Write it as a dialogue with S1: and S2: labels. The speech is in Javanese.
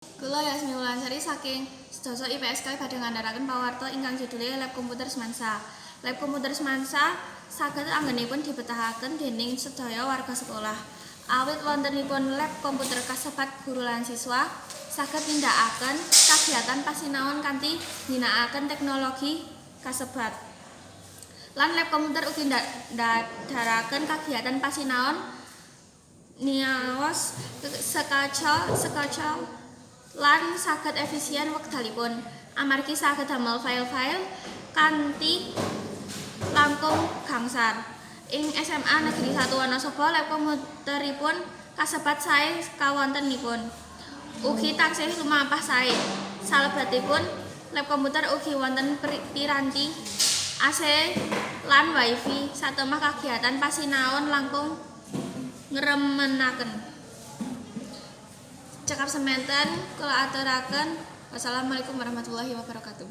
S1: Kula Yasmi Wulansari saking sedasa IPS kalih badhe ngandharaken pawarta ingkang judule Lab Komputer Smansa. Lab Komputer Smansa saged anggenipun dibetahaken dening sedaya warga sekolah. Awit wontenipun lab komputer kasebat, guru lan siswa saged nindakaken kagiatan pasinaon kanthi ngginakaken teknologi kasebat. Lan lab komputer ugi ndadharaken kagiatan pasinaon niaos sekaca sekaca lan saged efisien wekdalipun amargi saged damel file-file kanthi langkung gangsar. Ing SMA Negeri 1 Wonosobo, lab komputeripun kasebat sae kawontenanipun ugi tansih lumampah sae. Salebetipun lab komputer ugi wonten piranti AC lan wifi satemah kagiatan pasinaon langkung ngremenaken. Cekap semanten kula aturaken. Wassalamualaikum warahmatullahi wabarakatuh.